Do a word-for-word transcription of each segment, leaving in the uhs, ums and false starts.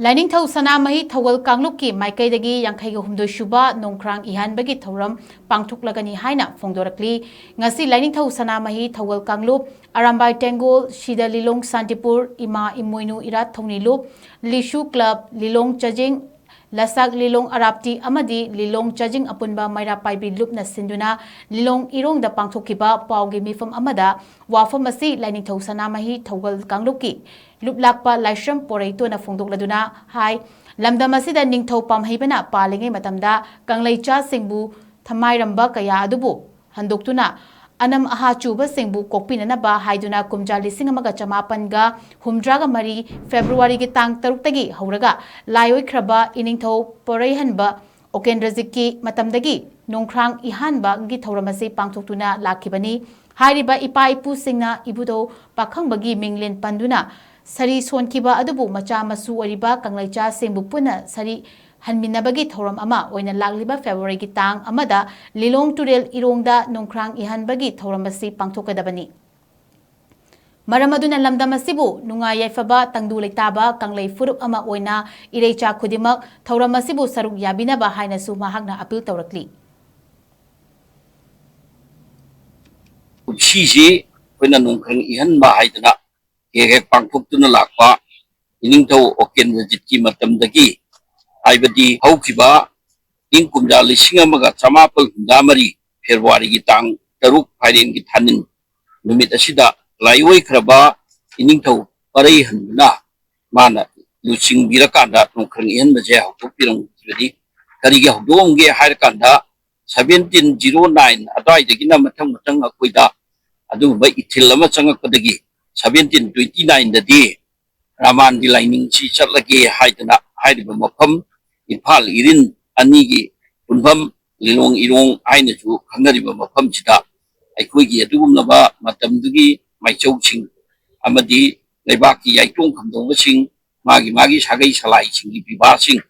ꯂꯥꯏꯅꯤꯡꯊꯧ ꯁꯅꯥꯃꯍꯤ ꯊꯧꯒꯜ ꯀꯥꯡꯂꯨꯞꯀꯤ ꯃꯥꯏꯀꯩꯗꯒꯤ ꯌꯥꯡꯈꯩꯒ ꯍꯨꯝꯗꯣꯏ ꯁꯨꯕ ꯅꯣꯡꯈ꯭ꯔꯥꯡ ꯏꯍꯟꯕꯒꯤ ꯊꯧꯔꯝ ꯄꯥꯡꯊꯣꯛꯂꯒꯅꯤ ꯍꯥꯏꯅ ꯐꯣꯡꯗꯣꯔꯛꯂꯤ꯫ ꯉꯁꯤ ꯂꯥꯏꯅꯤꯡꯊꯧ ꯁꯅꯥꯃꯍꯤ ꯊꯧꯒꯜ ꯀꯥꯡꯂꯨꯞ, ꯑꯔꯥꯝꯕꯥꯏ ꯇꯦꯡꯒꯣꯜ, ꯁꯤꯗ ꯂꯤꯂꯣꯡ ꯁꯥꯟꯇꯤꯄꯨꯔ, ꯏꯃꯥ ꯏꯃꯣꯏꯅꯨ ꯏꯔꯥꯠ ꯊꯧꯅꯤꯂꯨꯞ, ꯂꯤꯁꯨ ꯀ꯭ꯂꯕ, ꯂꯤꯂꯣꯡ ꯆꯥꯖꯤꯡ, ꯂꯁꯥꯛ ꯂꯤꯂꯣꯡ ꯑꯔꯥꯞꯇꯤ ꯑꯃꯗꯤ ꯂꯤꯂꯣꯡ ꯆꯥꯖꯤꯡ ꯑꯄꯨꯟꯕ ꯃꯩꯔꯥ ꯄꯥꯏꯕꯤ ꯂꯨꯞꯅ ꯁꯤꯟꯗꯨꯅ ꯂꯤꯂꯣꯡ ꯏꯔꯣꯡꯗ ꯄꯥꯡꯊꯣꯛꯈꯤꯕ ꯄꯥꯎꯒꯤ ꯃꯤꯐꯝ ꯑꯃꯗ ꯋꯥꯐꯝ ꯑꯁꯤ ꯂꯥꯏꯅꯤꯡꯊꯧ ꯁꯅꯥꯃꯍꯤ ꯊꯧꯒꯜ ꯀꯥꯡꯂꯨꯞꯀꯤ ꯂꯨꯞꯂꯥꯛꯄ ꯂꯥꯏꯁ꯭ꯔꯝ ꯄꯣꯔꯩꯇꯣꯅ ꯐꯣꯡꯗꯣꯛꯂꯗꯨꯅ ꯍꯥꯏ, ꯂꯝꯗꯝ ꯑꯁꯤꯗ ꯅꯤꯡꯊꯧ ꯄꯥꯝꯍꯩꯕꯅ ꯄꯥꯜꯂꯤꯉꯩ ꯃꯇꯝꯗ ꯀꯪꯂꯩꯆꯥꯁꯤꯡꯕꯨ ꯊꯃꯥꯏꯔꯝꯕ ꯀꯌꯥ ꯑꯗꯨꯕꯨ ꯍꯟꯗꯣꯛꯇꯨꯅ ꯑꯅꯝ ꯑꯍꯥ ꯆꯨꯕꯁꯤꯡꯕꯨ ꯀꯣꯛꯄꯤꯅꯅꯕ ꯍꯥꯏꯗꯨꯅ ꯀꯨꯝꯖꯥ ꯂꯤꯁꯤꯡ ꯑꯃꯒ ꯆꯃꯥꯄꯟꯒ ꯍꯨꯝꯗ꯭ꯔꯥꯒ ꯃꯔꯤ ꯐꯦꯕ꯭ꯔꯨꯋꯥꯔꯤꯒꯤ ꯇꯥꯡ ꯇꯔꯨꯛꯇꯒꯤ ꯍꯧꯔꯒ ꯂꯥꯏꯑꯣꯏꯈ꯭ꯔꯕ ꯏꯅꯤꯡꯊꯧ ꯄꯣꯔꯩꯍꯟꯕ ꯑꯣꯀꯦꯟꯗ꯭ꯔꯖꯤꯠꯀꯤ ꯃꯇꯝꯗꯒꯤ ꯅꯣꯡꯈ꯭ꯔꯥꯡ ꯏꯍꯥꯟꯕꯒꯤ ꯊꯧꯔꯝ ꯑꯁꯤ ꯄꯥꯡꯊꯣꯛꯇꯨꯅ ꯂꯥꯛꯈꯤꯕꯅꯤ꯫ ꯍꯥꯏꯔꯤꯕ ꯏꯄꯥ ꯏꯄꯨꯁꯤꯡꯅ ꯏꯕꯨꯙꯧ ꯄꯥꯈꯪꯕꯒꯤ ꯃꯤꯡꯂꯦꯟ ꯄꯟꯗꯨꯅ ꯁꯔꯤ ꯁꯣꯟꯈꯤꯕ ꯑꯗꯨꯕꯨ ꯃꯆꯥ ꯃꯁꯨ ꯑꯣꯏꯔꯤꯕ ꯀꯪꯂꯩꯆꯥꯁꯤꯡꯕꯨ ꯄꯨꯟꯅ ꯁꯔꯤ ꯍꯟꯃꯤꯟꯅꯕꯒꯤ ꯊꯧꯔꯝ ꯑꯃ ꯑꯣꯏꯅ ꯂꯥꯛꯂꯤꯕ ꯐꯦꯕ꯭ꯔꯨꯋꯥꯔꯤꯒꯤ ꯇꯥꯡ ꯑꯃꯗ ꯂꯤꯂꯣꯡ ꯇꯨꯔꯦꯜ ꯏꯔꯣꯡꯗ ꯅꯣꯡꯈ꯭ꯔꯥꯡ ꯏꯍꯟꯕꯒꯤ ꯊꯧꯔꯝ ꯑꯁꯤ ꯄꯥꯡꯊꯣꯛꯀꯗꯕꯅꯤ꯫ ꯃꯔꯝ ꯑꯗꯨꯅ ꯂꯝꯗꯝ ꯑꯁꯤꯕꯨ ꯅꯨꯡꯉꯥꯏ ꯌꯥꯏꯐꯕ ꯇꯪꯗꯨ ꯂꯩꯇꯥꯕ ꯀꯪꯂꯩ ꯐꯨꯔꯨꯞ ꯑꯃ ꯑꯣꯏꯅ ꯏꯔꯩꯆꯥ ꯈꯨꯗꯤꯡꯃꯛ ꯊꯧꯔꯝ ꯑꯁꯤꯕꯨ ꯁꯔꯨꯛ ꯌꯥꯕꯤꯅꯕ ꯍꯥꯏꯅꯁꯨ ꯃꯍꯥꯛꯅ ꯑꯄꯤꯜ ꯇꯧꯔꯛꯂꯤ꯫ ꯀꯨꯝꯁꯤꯁꯤ ꯑꯩꯈꯣꯏꯅ ꯅꯣꯡꯈ꯭ꯔꯪ ꯏꯍꯟꯕ ꯍꯥꯏꯗꯅ ꯍꯦꯛ ꯍꯦꯛ ꯄꯥꯡꯊꯣꯛꯇꯨꯅ ꯂꯥꯛꯄ ꯏꯅꯤꯡꯊꯧ ꯑꯣꯀꯦꯟꯗ꯭ꯔꯖꯤꯠꯀꯤ ꯃꯇꯝꯗꯒꯤ, ꯍꯥꯏꯕꯗꯤ ꯍꯧꯈꯤꯕ ꯏꯪ ꯀꯨꯝꯖꯥ ꯂꯤꯁꯤꯡ ꯑꯃꯒ ꯆꯃꯥꯄꯜ ꯍꯨꯝꯗ꯭ꯔꯥ ꯃꯔꯤ ꯐꯦꯕ꯭ꯔꯨꯋꯥꯔꯤꯒꯤ ꯇꯥꯡ ꯇꯔꯨꯛ ꯐꯥꯏꯔꯦꯟꯒꯤ ꯊꯥꯅꯤꯟ ꯅꯨꯃꯤꯠ ꯑꯁꯤꯗ ꯂꯥꯏꯑꯣꯏꯈ꯭ꯔꯕ ꯏꯅꯤꯡꯊꯧ ꯄꯔꯩꯍꯟꯗꯨꯅ ꯃꯥꯅ ꯂꯨꯆꯤꯡꯕꯤꯔꯀꯥꯟꯗ ꯅꯣꯡꯈ꯭ꯔꯪ ꯏꯍꯟꯕꯁꯦ ꯍꯧꯗꯣꯛꯄꯤꯔꯝꯈꯤꯕꯅꯤ꯫ ꯀꯔꯤꯒꯤ ꯍꯧꯗꯣꯛꯑꯝꯒꯦ ꯍꯥꯏꯔꯀꯥꯟꯗ, ꯁꯚꯦꯟꯇꯤꯟ ꯖꯤꯔꯣ ꯅꯥꯏꯟ ꯑꯗꯨꯋꯥꯏꯗꯒꯤꯅ ꯃꯊꯪ ꯃꯊꯪ ꯑꯩꯈꯣꯏꯗ ꯑꯗꯨꯒꯨꯝꯕ ꯏꯊꯤꯜ ꯑꯃ ꯆꯪꯉꯛꯄꯗꯒꯤ, ꯁꯚꯦꯟꯇꯤꯟ ꯇ꯭ꯋꯦꯟꯇꯤ ꯅꯥꯏꯟꯗꯗꯤ ꯔꯥꯃꯥꯟꯒꯤ ꯂꯥꯏꯅꯤꯡꯁꯤ ꯆꯠꯂꯒꯦ ꯍꯥꯏꯗꯅ ꯍꯥꯏꯔꯤꯕ ꯃꯐꯝ, ꯏꯝꯐꯥꯜ ꯏꯔꯤꯟ ꯑꯅꯤꯒꯤ ꯄꯨꯟꯐꯝ, ꯂꯤꯂꯣꯡ ꯏꯔꯣꯡ ꯍꯥꯏꯅꯁꯨ ꯈꯪꯅꯔꯤꯕ ꯃꯐꯝꯁꯤꯗ ꯑꯩꯈꯣꯏꯒꯤ ꯑꯗꯨꯒꯨꯝꯂꯕ ꯃꯇꯝꯗꯨꯒꯤ ꯃꯥꯏꯆꯧꯁꯤꯡ ꯑꯃꯗꯤ ꯂꯩꯕꯥꯛꯀꯤ ꯌꯥꯏꯇꯣꯡ ꯈꯝꯗꯧꯕꯁꯤꯡ, ꯃꯥꯒꯤ ꯃꯥꯒꯤ ꯁꯥꯒꯩ ꯁꯂꯥꯏꯁꯤꯡꯒꯤ ꯄꯤꯕꯥꯁꯤꯡ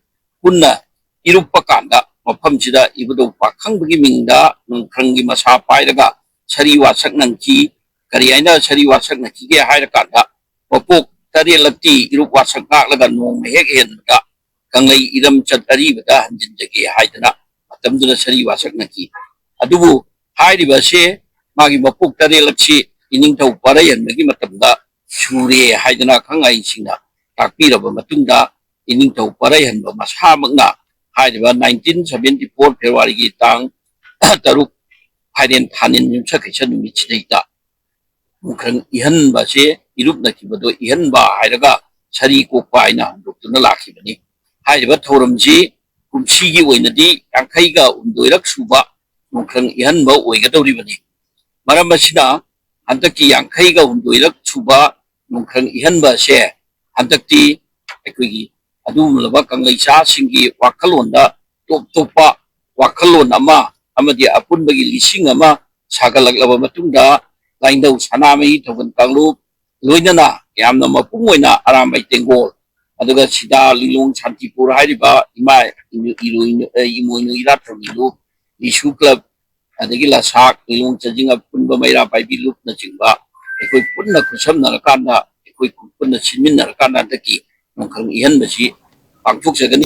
ꯄꯨꯟꯅ ꯏꯔꯨꯞꯄ ꯀꯥꯟꯗ, ꯃꯐꯝꯁꯤꯗ ꯏꯕꯨꯙꯧ ꯄꯥꯈꯪꯕꯒꯤ ꯃꯤꯡꯗ ꯅꯣꯡꯈ꯭ꯔꯪꯒꯤ ꯃꯁꯥ ꯄꯥꯏꯔꯒ ꯁꯔꯤ ꯋꯥꯁꯛ ꯅꯪꯈꯤ꯫ ꯀꯔꯤ ꯍꯥꯏꯅ ꯁꯔꯤ ꯋꯥꯁꯛ ꯅꯪꯈꯤꯒꯦ ꯍꯥꯏꯔꯀꯥꯟꯗ, ꯃꯄꯣꯛ ꯇꯔꯦꯠꯂꯛꯇꯤ ꯏꯔꯨꯞ ꯋꯥꯁꯛ ꯉꯥꯛꯂꯒ ꯅꯣꯡꯃ ꯍꯦꯛ ꯍꯦꯟꯕꯗ ꯀꯪꯂꯩ ꯏꯔꯝꯆꯠ ꯑꯔꯤꯕꯗ ꯍꯟꯖꯤꯟꯖꯒꯦ ꯍꯥꯏꯗꯅ ꯃꯇꯝꯗꯨꯗ ꯁꯥꯔꯤ ꯋꯥꯁꯛꯅꯈꯤ꯫ ꯑꯗꯨꯕꯨ ꯍꯥꯏꯔꯤꯕ ꯑꯁꯤ ꯃꯥꯒꯤ ꯃꯄꯣꯛ ꯇꯔꯦꯠꯂꯛꯁꯤ ꯏꯅꯤꯡꯊꯧ ꯄꯔꯩꯍꯟꯕꯒꯤ ꯃꯇꯝꯗ ꯁꯨꯔꯦ ꯍꯥꯏꯗꯅ ꯑꯈꯪ ꯑꯍꯩꯁꯤꯡꯅ ꯇꯥꯛꯄꯤꯔꯕ ꯃꯇꯨꯡꯗ, ꯏꯅꯤꯡꯊꯧ ꯄꯔꯩꯍꯟꯕ ꯃꯁꯥꯃꯛꯅ ꯍꯥꯏꯔꯤꯕ nineteen seventy four Februaryꯒꯤ ꯇꯥꯡ ꯇꯔꯨꯛ ꯐꯥꯏꯔꯦꯟ ꯊꯥꯅꯤꯟ ꯌꯨꯝꯁꯀꯩꯁ ꯅꯨꯃꯤꯠꯁꯤꯗꯩꯗ ꯅꯣꯡꯈ꯭ꯔꯪ ꯏꯍꯟꯕꯁꯦ, ꯏꯔꯨꯞꯅꯈꯤꯕꯗꯣ ꯏꯍꯟꯕ ꯍꯥꯏꯔꯒ ꯁꯥꯔꯤ ꯀꯣꯛꯄ ꯍꯥꯏꯅ ꯍꯟꯗꯣꯛꯇꯨꯅ ꯂꯥꯛꯈꯤꯕꯅꯤ꯫ ꯍꯥꯏꯔꯤꯕ ꯊꯧꯔꯝꯁꯤ ꯀꯨꯝꯁꯤꯒꯤ ꯑꯣꯏꯅꯗꯤ ꯌꯥꯡꯈꯩꯒ ꯍꯨꯝꯗꯣꯏꯔꯛ ꯁꯨꯕ ꯅꯣꯡꯈ꯭ꯔꯪ ꯏꯍꯟꯕ ꯑꯣꯏꯒꯗꯧꯔꯤꯕꯅꯤ꯫ ꯃꯔꯝ ꯑꯁꯤꯅ ꯍꯟꯗꯛꯀꯤ ꯌꯥꯡꯈꯩꯒ ꯍꯨꯝꯗꯣꯏꯔꯛ ꯁꯨꯕ ꯅꯣꯡꯈ꯭ꯔꯪ ꯏꯍꯟꯕ ꯑꯁꯦ ꯍꯟꯗꯛꯇꯤ ꯑꯩꯈꯣꯏꯒꯤ ꯑꯗꯨꯒꯨꯝꯂꯕ ꯀꯪꯂꯩꯆꯥꯁꯤꯡꯒꯤ ꯋꯥꯈꯜꯂꯣꯟꯗ ꯇꯣꯞ ꯇꯣꯞꯄ ꯋꯥꯈꯜꯂꯣꯟ ꯑꯃ ꯑꯃꯗꯤ ꯑꯄꯨꯟꯕꯒꯤ ꯂꯤꯁꯤꯡ ꯑꯃ ꯁꯥꯒꯠꯂꯛꯂꯕ ꯃꯇꯨꯡꯗ ꯂꯥꯏꯅꯤꯡꯊꯧ ꯁꯅꯥꯃꯍꯤ ꯊꯧꯒꯜ ꯀꯥꯡꯂꯨꯞ ꯂꯣꯏꯅꯅ ꯌꯥꯝꯅ ꯃꯄꯨꯡ ꯑꯣꯏꯅ ꯑꯔꯥꯝꯕꯥꯏ ꯇꯦꯡꯒꯣꯜ, ꯑꯗꯨꯒ ꯁꯤꯗ ꯂꯤꯂꯣꯡ ꯁꯥꯟꯇꯤꯄꯨꯔ ꯍꯥꯏꯔꯤꯕ ꯏꯃꯥ ꯏꯃꯣꯏꯅꯨ ꯏꯔꯥꯠꯐꯝꯒꯤ ꯂꯨꯞ, ꯂꯤꯁꯨ ꯀ꯭ꯂꯕ, ꯑꯗꯒꯤ ꯂꯁꯥꯛ, ꯂꯤꯂꯣꯡ ꯆꯥꯖꯤꯡ ꯑꯄꯨꯟꯕ ꯃꯩꯔꯥ ꯄꯥꯏꯕꯤ ꯂꯨꯞꯅꯆꯤꯡꯕ ꯑꯩꯈꯣꯏ ꯄꯨꯟꯅ ꯈꯨꯠꯁꯝꯅꯔꯀꯥꯟꯗ, ꯑꯩꯈꯣꯏ ꯄꯨꯟꯅ ꯁꯤꯟꯃꯤꯟꯅꯔꯀꯥꯟꯗ ꯍꯟꯗꯛꯀꯤ ꯅꯣꯡꯈ꯭ꯔꯪ ꯏꯍꯟꯕꯁꯤ ꯄꯥꯡꯊꯣꯛꯆꯒꯅꯤ꯫